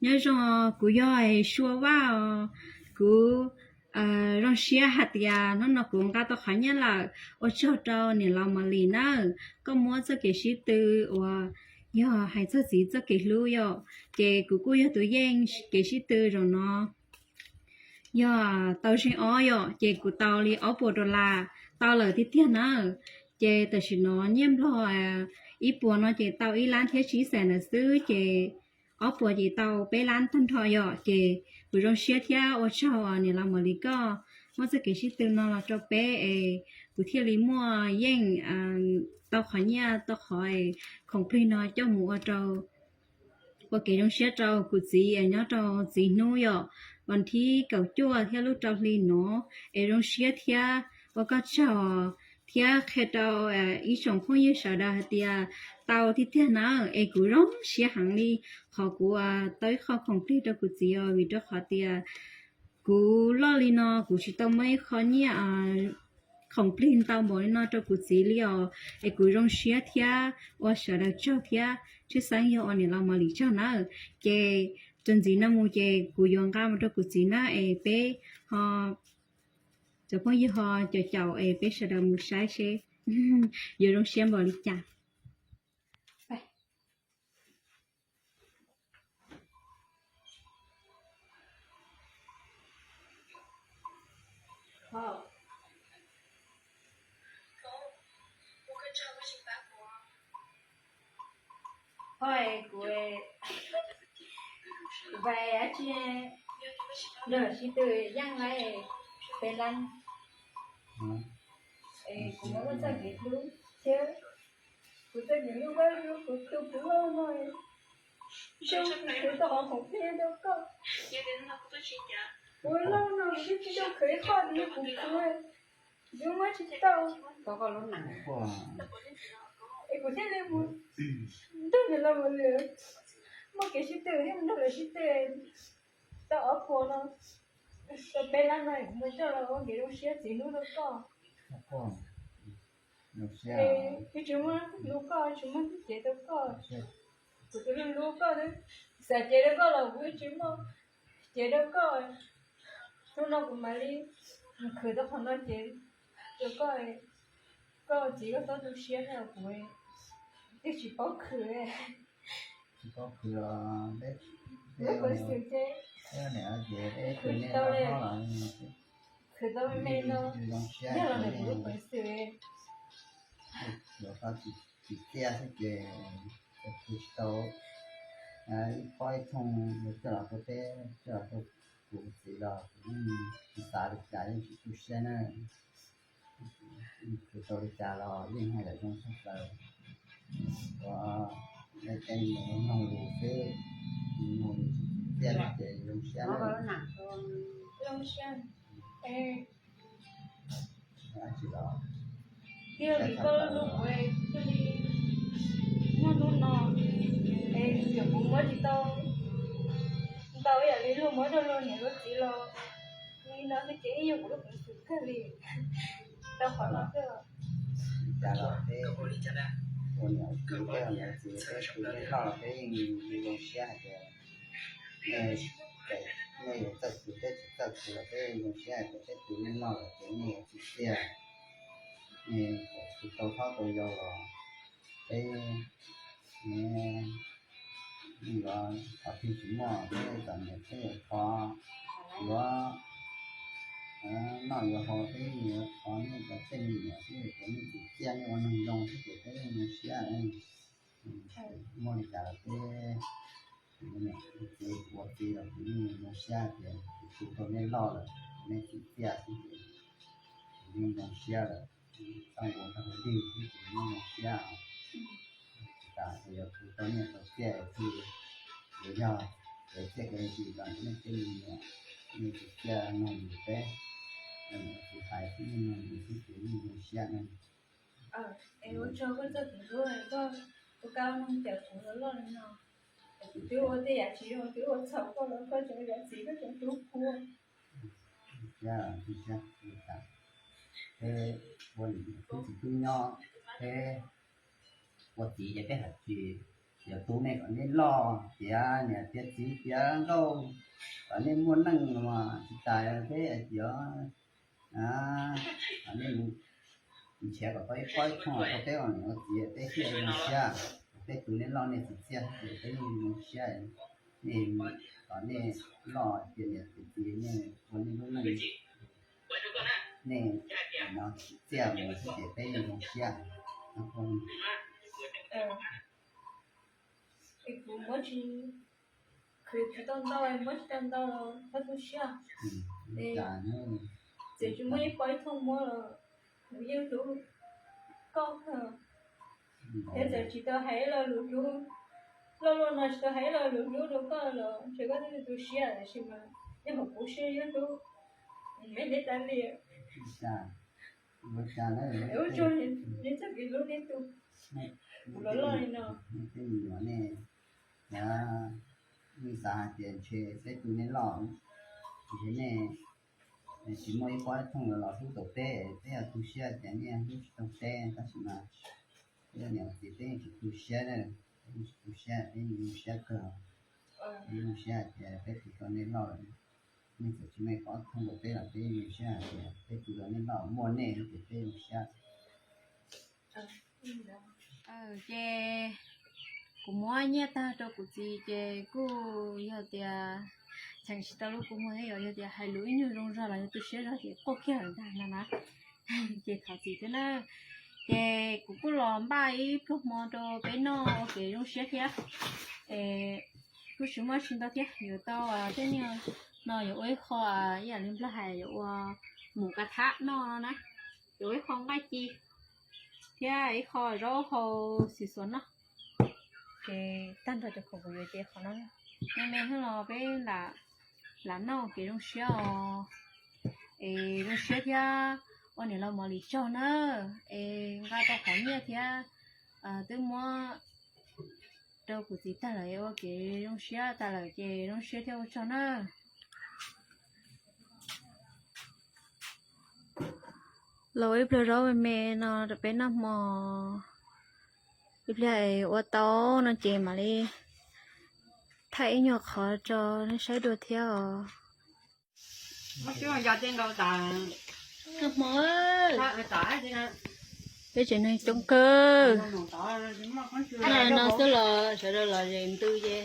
Nyob zoo, kuv yog Sua Vaj os. Kuv zoo siab hais tias hnub no kuv nqa tau qhov nyiaj lawm, ua tsaug rau niam laus Malis nawb, koj muab txoj kev sib tw uas yog hais txog txiv txoj kev hlub yom, ces kuv kuj yog tus yeej kev sib tw zaum no yog tau zeeg ob yom, ces kuv tau li ob puas dollar, tau lawm tiag tiag na. Ces tam sim no nyiaj Nplog ib puas no ces tau ib lab thiab tsib xees ntawd xwb, ces ob puas ces tau peb lab tag nrho yom. Ces kuv zoo siab thiab ua tsaug niam laus Malis koj muab txoj kev sib tw no los rau peb es kuv thiaj li muaj yeej tau qhov nyiaj tau qhov es khoom plig no coj mus ua rau ua kev zoo siab rau kuv txiv nyob rau txiv hnub yom, vas thib kaum cuaj thiab lub rau hli no. Es zoo siab thiab ua koj tsaug thiab qhia rau ib tsoom phooj ywg sawv daws hais tias tau tiag tiag na, es kuv zoo siab heev li qhov kuv tau ib qho khoom plig rau kuv txiv os, vim rau qhov tias kuv loj li no kuv tsis tau muaj ib qho nyiaj khoom plig ntau npaum li no rau kuv txiv li os. Es kuv zoo siab thiab ua sawv daws tsaug thiab tshwj xeeb yog ua niam laus Malis tsaug na. Ces txuas ntxiv no mus ces kuv yuav nqa mus rau kuv txiv na, es peb ho cov phooj ywg ho caum caum es peb sawv daws mus saib seb yuav zoo siab npaum li cas. Kuv vais dab tsi, lawv sib tw yeej lawm peb lab. Kuv muab txoj kev hlub thiab kuv txoj kev hlub, kuv khwv puv lauj no, zoo khwv tau qhov khoom plig rau koj. Puv lauj no kuv twb tsis tau khwv ib qho li, kuv khwv, kuv muab tsis tau. Es kuv thiaj li mus nrog lawv mus lwm, muaj kev sib tw thiab mus nrog lawv sib tw tau ob puas no, tau peb lab no kuv muab coj los ua kev zoo siab txiv hlub rau koj. Kuv tsis muaj hlub koj, tsis muaj hlub cev rau koj. Kuv tus hlub hlub koj, xav cev rau koj los kuv tsis muaj cev rau koj. Hnub no kuv mam li khwv tau qhov no cev rau koj, koj txiv koj txhob tu siab na, kuv twb tsis paub khwv. Tsis paub khwv los peb, peb lub peev xwm ces khwv tau li, khwv tau me me no, yog los ntawm kuv lub peev xwm. Yuav tau tsis txiaj xwb ces khwv tsis tau ib pob ib thooj yuav coj los rau peb, coj los rau kuv txiv los kuv yeej tsis xav li cas, yeej tsis tu siab na. Khwv tau li cas los yeej hais lawm zoo tshaj plaws. Ua, tej mus mloog lus xwb, mus txiaj ces zoo siab na. Dab tsi los tiag li koj lub hlub kuv thiaj li muaj hnub no, es yog kuv muab tsis tau ntau ib yam li luag muab rau luag niam luag txiv los li no xwb ces yeej yog kuv lub peev xwm kawg li. Tau qhov no xwb. Li cas los peb, ua niam ua txiv peb tus neej loj los peb yeej zoo siab hais tias nej, nej yuav txawj khwv peb tsis txawj khwv los peb zoo siab hais tias peb tus neej loj lawm ces nej yuav tsis txiaj. Nej khwv tau thaub tau yau los peb yuav qhov twg tsis muaj peb txom nyem peb yuav thov, yuav noj yuav haus peb yuav thov nej cov txij me nyuam xwb, ces nej tsis txiaj, nej ua neeg zoo xwb ces peb zoo siab. Muaj li cas los peb, kuv ua txiv los kuv yeej zoo siab tias kuv tu tau nej loj lawm, nej tsis txiaj xwb ces kuv yeej zoo siab lawm. Txaj nkaus tag hauv twg xwb ces yeej zoo siab. Tsis tas tias yuav tu tau nej tau txiaj xwb, yuav yog kev txiaj kev ntsig los nej txij me nyuam, nej tsis txiaj mloog lus peb, kuv hais xwb nej mloog lus xwb ces yeej zoo siab na. Es ua tsaug koj txoj kev hlub, koj ua kab ua noog cawm kuv los loj li no. Kuv twb ua tej yam tsis zoo, twb ua txhaum koj los koj tseem zam txim, koj tseem hlub kuv. Thiab, peb ua tub txiv tub nyob, peb ua txiv ces peb hais tsis yuav tu nej kom nej loj tiav niam tiav txiv tiav nkauj, kom nej muaj neej los tsis tas peb yuav, kom nej nrhiav kom tau ib pob ib thooj rau peb ua niam ua txiv, peb thiaj zoo siab. Peb tu nej loj nej txiv txiaj ces peb yeej zoo siab. Nej, kom nej loj tiav niam tiav txiv, nej ua nej lub neej, nej txiaj mus xwb ces peb yeej zoo siab. Es kuv muab tsis, khwv tsis tau ntau, muab tsis tau ntau los txhob tu siab. Txawm tsis muaj ib pob ib thooj muab los kuv yeej hlub koj kawg. Thiab txawm tsis tau hais ib lo lus hlub, loj luaj no tsis tau hais ib lo lus hlub rau koj los ntshe koj twb tu siab, tab sis mas nyob hauv kuv siab yeej hlub me neb tas li. Ua tsaug nej txoj kev hlub nej tu kuv los loj li no. Nej xav hais tias ntshe peb tu nej loj, ntshe nej tsis muaj ib pob ib thooj los hlub tau peb, peb yog tu siab tias nej hlub tsis tau peb, tab sis mas peb niam txiv peb yeej tsis tu siab, peb yeej tsis tu siab, peb yeej zoo siab kawg. Peb zoo siab hais tias peb tu tau nej loj lawm, nej txawm tsis muaj ib pob ib thooj rau peb los peb yeej zoo siab hais tias peb tu tau nej loj, muaj nej ces peb zoo siab. Ces kuv muab nyiaj tag rau kuv txiv ces kuj yog tias cheem tsis tau lub kua muag thiab, yog tias hais lus ib nyuag zoo zog los yog tu siab zog ces quaj kiag lawm ntag no na. Ces thov txim thiab na. Ces kuv kuj los npaj ib pluag hmo rau peb noj ua kev zoo siab thiab. Kuj tsis muaj tsis ntau thiab, yuav tau tej niag no yuav ua ib qho, ib yam li Nplog hais yuav ua mus ka thab noj no na, yuav ua ib qho nqaij ci thiab ib qho zaub hau xis xuas noj. Ces tag nrho cov khoom kuv yuav ces qhov no me me xwb los peb lam noj kev zoo siab os. Es zoo siab thiab ua niam laus Mos Lis tsaug na. Es nqa tau qhov nyiaj thiab twb muab rau kuv txiv tag lawm, ua kev zoo siab tas lawm ces zoo siab thiab ua tsaug na. Los ib pluag zaub me me no rau peb noj hmo, ib pliag ua tau no ces mam li thaij ib nyuag qhov rau nej saib dua thiab os. Noj hmo, peb tsev neeg coob kawg. No xwb los sawv daws los ze ntws ces